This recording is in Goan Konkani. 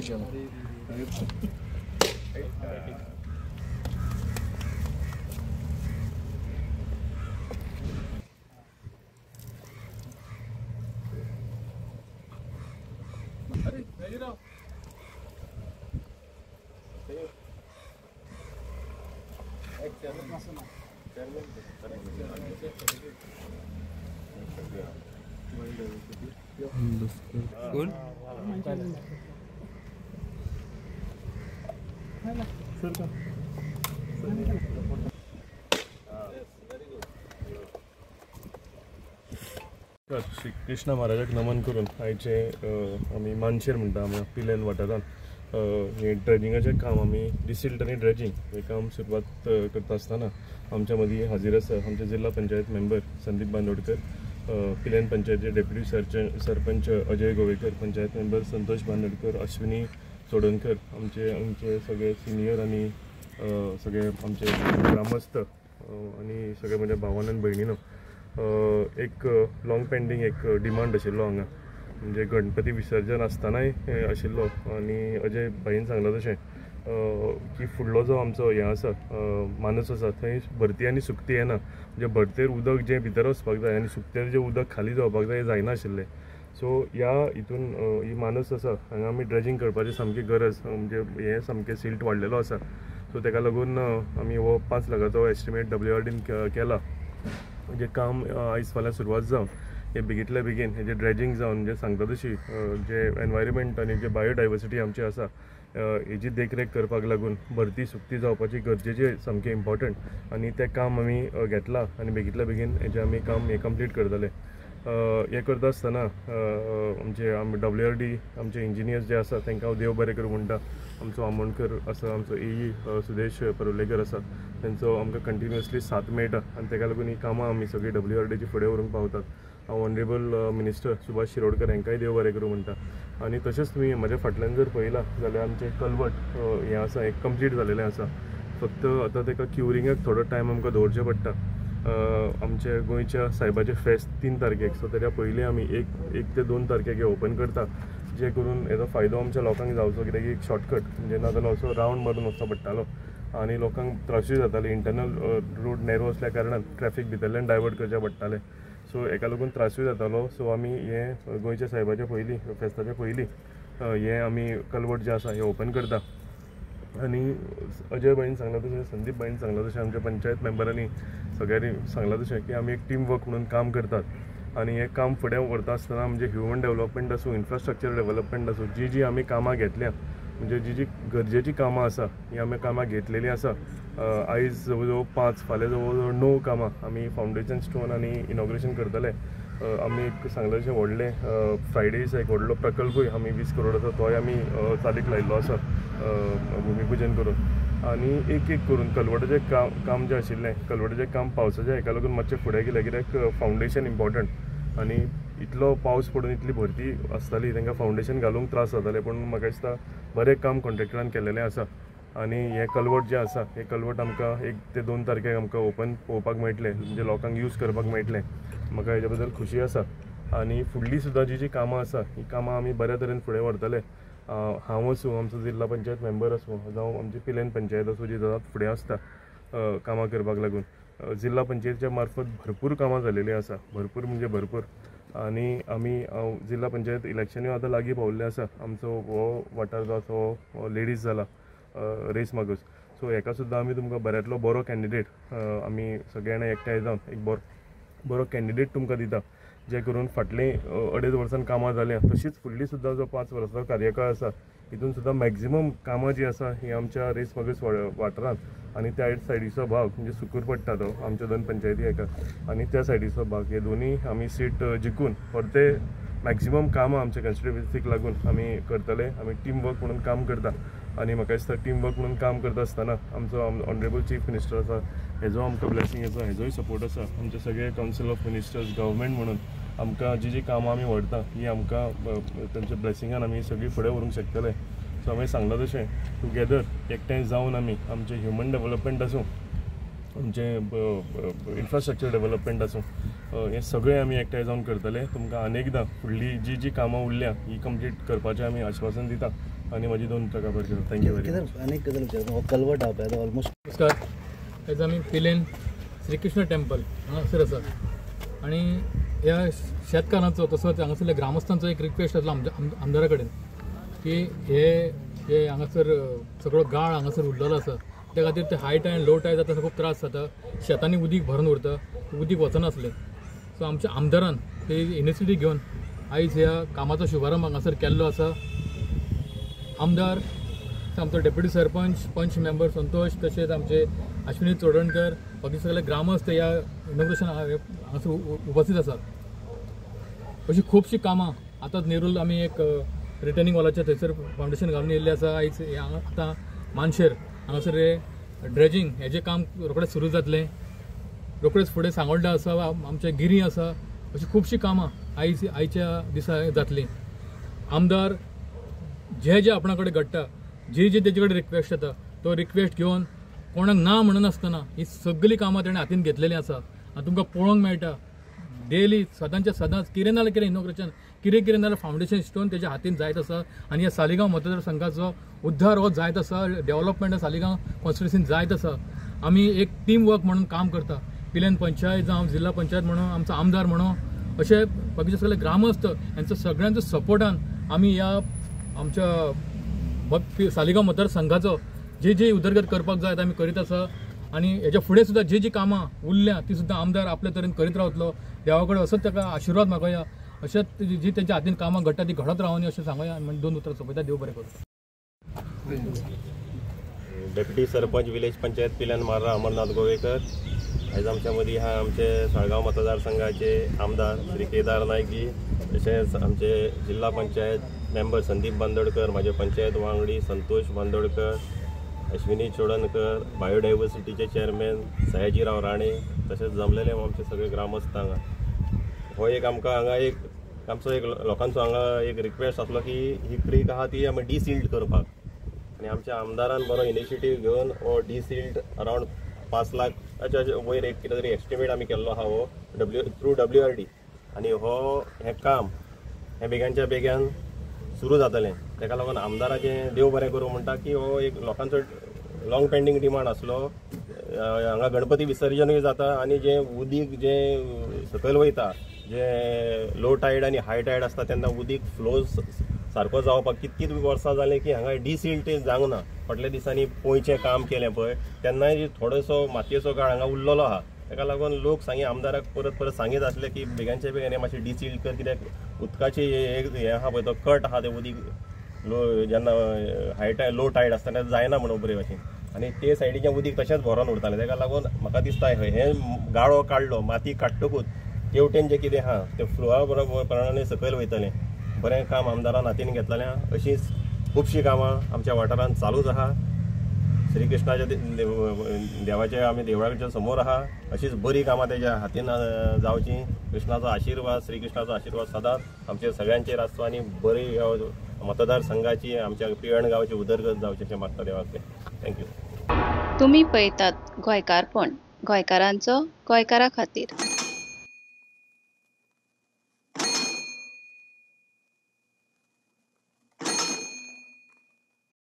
कोण? श्री कृष्ण महाराजाक नमन करून आयचे आमी मानशेर म्हणटा आमी पिलेन वाठारांत हें ड्रेजिंगाचें काम आमी डिसिल्ट आनी ड्रेजिंग हें काम सुरवात करता आसतना आमच्या मदीं हाजीर आसा आमचे जिल्हा पंचायत मेंबर संदीप बांदोडकर, पिलेन पंचायतीचे डेप्युटी सरपंच अजय गोवेकर, पंचायत मेंबर संतोष बांदोडकर, अश्विनी चोडणकर, आमचे आमचे सगळे सिनियर आनी सगळे आमचे ग्रामस्थ आनी सगळे म्हज्या भावान आनी भयणीनो, एक लॉंग पेंडींग एक डिमांड आशिल्लो हांगा, म्हणजे गणपती विसर्जन आसतनाय आशिल्लो आनी अजय भाईन सांगलां तशें की फुडलो जो आमचो हें आसा मानस आसा थंय भरती आनी सुकती येना, म्हणजे भरतेर उदक जें भितर वचपाक जाय आनी सुकतेर जें उदक खाली जावपाक जाय हें जायनाशिल्लें. सो ह्या हितून ही मानस आसा हांगा आमी ड्रेजिंग करपाची सामकी गरज, म्हणजे हें सामकें सिल्ट वाडलेलो आसा. सो तेका लागून आमी हो 5 लाखाचो एस्टिमेट WRDन केला, म्हणजे काम आयज फाल्यां सुरवात जावन हे बेगींतल्या बेगीन हेजें ड्रेजिंग जावन म्हणजे सांगता तशी जे एनवायरमेंट आनी जे बायोडायवर्सिटी आमची आसा हेजी देखरेख करपाक लागून भरती सुकती जावपाची गरजेची सामकें इम्पॉर्टंट आनी तें काम आमी घेतलां आनी बेगींतल्या बेगीन हेजें आमी काम हें कंप्लीट करतले. हें करता आसतना आमचे आमी WRD आमचे इंजिनियर्स जे आसा तांकां हांव देव बरें करूं म्हणटा. आमचो आमोणकर आसा, आमचो AE Sudesh परुलेकर आसा, तेंचो आमकां कंटिन्युअसली साथ मेळटा आनी तेका लागून ही कामां आमी सगळीं WRDची फुडें व्हरूंक पावतात. हांव ऑनरेबल मिनिस्टर सुभाष शिरोडकर हांकांय देव बरें करूं म्हणटा. आनी तशेंच तुमी म्हज्या फाटल्यान जर पळयलां जाल्यार आमचें कलवट हें आसा हें कंप्लीट जालेलें आसा, फक्त आतां तेका क्युरिंगाक थोडो टायम आमकां दवरचें पडटा. आमच्या गोंयच्या सायबाचें फेस्त 3 तारखेक, सो तेच्या पयलीं आमी 1 ते 2 तारखेक हें ओपन करता, जे करून हेजो फायदो आमच्या लोकांक जावचो, कित्याक एक शॉर्टकट म्हणजे नाजाल्यार असो रावंड मारून वचचो पडटालो आनी लोकांक त्रासूय जाताले. इंटरनल रोड नॅरो आसल्या कारणान ट्रॅफीक भितरल्यान डायवर्ट करचें पडटालें, सो हेका लागून त्रासूय जातालो. सो आमी हें गोंयच्या सायबाच्या पयलीं फेस्ताच्या पयलीं हें आमी कलवट जें आसा हें ओपन करता. आनी अजय भाईन सांगलां तशें, संदीप भाईन सांगलां तशें, आमच्या पंचायत मेंबरांनी सगळ्यांनी सांगलां तशें की आमी एक टीम वर्क म्हणून काम करतात आनी हें काम फुडें व्हरता आसतना म्हणजे ह्युमन डेवलपमेंट आसूं, इन्फ्रास्ट्रक्चर डेवलपमेंट आसूं, जी जी आमी कामां घेतल्या म्हणजे जी जी गरजेचीं कामां आसा ही आमी कामां घेतलेलीं आसा. आयज जवळ जवळ 5, फाल्यां जवळ जवळ 9 कामां आमी फावंडेशन स्टोन आनी इनॉग्रेशन करतले. आमी एक सांगलें तशें व्हडलें फ्रायडे दिसा एक व्हडलो प्रकल्पूय आमी 20 करोडाचो तोय आमी चालीक लायिल्लो आसा भुमीपुजन करून. आनी एक एक करून कलवटाचें काम जें आशिल्लें कलवटाचें काम पावसाच्या हेका लागून मातशें फुडें गेलें, कित्याक फावंडेशन इम्पॉर्टंट आनी इतलो पावस पडून इतली भरती आसताली तांकां फावंडेशन घालूंक त्रास जाताले, पूण म्हाका दिसता बरें काम कॉन्ट्रॅक्टरान केल्लेलें आसा. आनी हें कलवट जें आसा हें कलवट आमकां 1 ते 2 तारखेक आमकां ओपन पळोवपाक मेळटलें, म्हणजे लोकांक यूज करपाक मेळटलें. म्हाका हेज्या बद्दल खुशी आसा आनी फुडली सुद्दां जी जी कामां आसा ही कामां आमी बऱ्या तरेन फुडें व्हरतले. हांव आसूं, आमचो जिल्हा पंचायत मेंबर आसूं, जावं आमची पिलेन पंचायत आसूं जी सदांच फुडें आसता कामां करपाक लागून. जिल्हा पंचायतीच्या मार्फत भरपूर कामां जालेलीं आसा, भरपूर म्हणजे भरपूर. आनी आमी जिल्हा पंचायत इलेक्शनूय आतां लागीं पावल्लें आसा. आमचो हो वाठार जो आसा हो लेडीज जाला रेस मागूस, सो हेका सुद्दां आमी तुमकां बऱ्यांतलो बरो कॅन्डिडेट आमी सगळे जाणां एकठांय जावन एक बरो कॅन्डिडेट तुमकां दिता, जे करून फाटलीं 2.5 वर्सां कामां जाल्यां तशीच फुडली सुद्दां जो 5 वर्सांचो कार्यकाळ आसा हितून सुद्दां मॅक्झिमम कामां जीं आसा हीं आमच्या रेस मागूस वाठारांत आनी त्या सायडीचो भाग म्हणजे सुकूर पडटा तो आमच्या 2 पंचायती हेका आनी त्या सायडीचो भाग हे दोनूय आमी सीट जिखून परते मॅक्झिमम कामां आमच्या कॉन्स्टिट्युएन्सीक लागून आमी करतले. आमी टीम वर्क म्हणून काम करता आनी म्हाका दिसता टीम वर्क म्हणून काम करता आसतना आमचो ऑनरेबल चीफ मिनिस्टर आसा हेजो आमकां ब्लेसिंग आसा, हेजोय सपोर्ट आसा. आमचे सगळे कावन्सील ऑफ मिनिस्टर्स गव्हर्मेंट म्हणून आमकां जी जी कामां आमी व्हरता ही आमकां तांच्या ब्लेसिंगान आमी सगळीं फुडें व्हरूंक शकतले. सो हांवें सांगलां तशें टुगेदर एकठांय जावन आमी आमचें ह्युमन डेवलपमेंट आसूं, आमचें इन्फ्रास्ट्रक्चर डेवलपमेंट आसूं, हें सगळें आमी एकठांय जावन करतले. तुमकां आनी एकदां फुडली जी जी कामां उरल्या ही कंप्लीट करपाचें आमी आश्वासन दिता. आनी म्हाजी दोन उतरां काबार करता. Thank you very much. आनी एक गजाल विचारता, हो कलवट आहा पळय ऑलमोस्ट. नमस्कार. आयज आमी पिलेन श्रीकृष्ण टेम्पल हांगासर आसा आनी ह्या शेतकारांचो तसोच हांगासरल्या ग्रामस्थांचो एक रिक्वेस्ट आसलो आमदारा कडेन की हे जे हांगासर सगळो गाळ हांगासर उरलेलो आसा त्या खातीर ते हाय टायड लो टायड जाता, खूब त्रास जाता, शेतांनी उदीक भरून उरता, उदीक वचनासलें. सो आमच्या आमदारान ते इनिशिएटीव घेवन आयज ह्या कामाचो शुभारंभ हांगासर केल्लो आसा. आमदार, आमचो डेप्युटी सरपंच, पंच मेंबर संतोष, तशेंच आमचे अश्विनी चोडणकर, बाकी सगळे ग्रामस्थ ह्या इनॉग्रेशन हांगासर उपस्थित आसात. अशी खुबशीं कामां आतांच नेरूल आमी एक रिटर्निंग वॉलाच्या थंयसर फावंडेशन घालून येयल्लें आसा. आयज आतां मानशेर हांगासर ड्रेजिंग हेजें काम रोखडेंच सुरू जातलें. रोखडेंच फुडें सांगोड्डा आसा, आमचें गिरी आसा, अशीं खुबशीं कामां आयज आयच्या दिसा जातलीं. आमदार जे जे आपणा कडेन घडटा, जे जे तेजे कडेन रिक्वेस्ट येता तो रिक्वेस्ट घेवन कोणाक ना म्हणनासतना ही सगळीं कामां तेणें हातीन घेतलेलीं आसा. आनी तुमकां पळोवंक मेळटा डेली सदांच्या सदांच कितें ना जाल्यार कितें इनॉग्रेशन, कितें कितें ना जाल्यार फावंडेशन स्टोन तेज्या हातीन जायत आसा. आनी ह्या सालिगांव मतदारसंघाचो उद्धार हो जायत आसा, डेवलपमेंट सालिगांव कॉन्स्टिट्युन्सीन जायत आसा. आमी एक टीम वर्क म्हणून काम करता. पिलेन पंचायत जावं जिल्हा पंचायत म्हणून, आमचो आमदार म्हणून, अशे बाकीचे सगळे ग्रामस्थ हेंचो सगळ्यांचो सपोर्टान आमी ह्या आमच्या सालिगांव मतदारसंघाचो जी जी उदरगत करपाक जाय आमी करीत आसा. आनी हेच्या फुडें सुद्दां जी जी कामां उरल्या ती सुद्दां आमदार आपले तरेन करीत रावतलो. देवा कडेन असोच ताका आशिर्वाद मागोया, अशेंच जी तेंच्या हातीन कामां घडटा ती घडत रावनी अशें सांगोया. आनी दोन उतरां सोंपयता. देव बरें करूं. डेप्युटी सरपंच विलेज पंचायत पिल्यान मार्रा अमरनाथ गोवेकर. आयज आमच्या मदीं आहा आमचे साळगांव मतदारसंघाचे आमदार श्री केदार नायकजी, तशेंच आमचे जिल्हा पंचायत मेंबर संदीप बांदोडकर, म्हाजे पंचायत वांगडी संतोष बांदोडकर, अश्विनी चोडणकर, बायोडायवर्सिटीचे चेअरमॅन सयाजीराव राणे, तशेंच जमलेले आमचे सगळे ग्रामस्थ हांगा. हो एक आमकां हांगा एक आमचो एक लोकांचो हांगा एक रिक्वेस्ट आसलो की ही क्रीक आहा ती आमी डिसिल्ट करपाक, आनी आमच्या आमदारान बरो इनिशिएटीव घेवन हो डिसिल्ट अरावंड 5 लाखाच्या वयर एक कितें तरी एस्टिमेट आमी केल्लो आहा हो थ्रू WRD. आनी हो हें काम हें बेग्यानच्या बेग्यान सुरू जातलें. ताका लागून आमदाराचें देव बरें करूं म्हणटा की हो एक लोकांचो लॉंग पेंडींग डिमांड आसलो. हांगा गणपती विसर्जनूय जाता आनी जें उदीक जें सकयल वयता, जें लो टायड आनी हाय टायड आसता तेन्ना उदीक फ्लो सारको जावपाक कितकीत वर्सां जालीं की हांगा डिसिल्ट जावंक ना. फाटल्या दिसांनी पोंयचें काम केलें पळय तेन्नाय थोडोसो मातयेचो गाळ हांगा उरलेलो आहा. ताका लागून लोक सांगी आमदाराक परत परत सांगीत आसले की बेगानच्या बेगीन मातशें डिसिल्ट कर, कित्याक उदकाची हें आहा पळय तो कट आहा तें उदीक लो जेन्ना हाय टायड लो टायड आसता तेन्ना जायना म्हणून बरे भाशेन, आनी ते सायडीचें उदीक तशेंच भरोन उरतालें. ताका लागून म्हाका दिसता हें गाळो काडलो, माती काडटकूच तेवटेन जें कितें आहा तें फ्लोआ बरोबर प्रमाणे सकयल वयतलें. बरें काम आमदारान हातीन घेतलेलें. अशींच खुबशीं कामां आमच्या वाठारांत चालूच आहा. श्रीकृष्णाच्या देवाच्या आमी देवळाच्या समोर आहा. अशीच बरी कामां तेज्या हातीन जावची. कृष्णाचो आशिर्वाद, श्रीकृष्णाचो आशिर्वाद सदांच आमच्या सगळ्यांचेर आसचो आनी बरी मतदारसंघाची आमच्या पिळर्ण गांवची उदरगत जावची अशें मागता देवाक. Thank you. तुमी पळयतात गोंयकारपण, गोंयकारांचो गोंयकारा खातीर.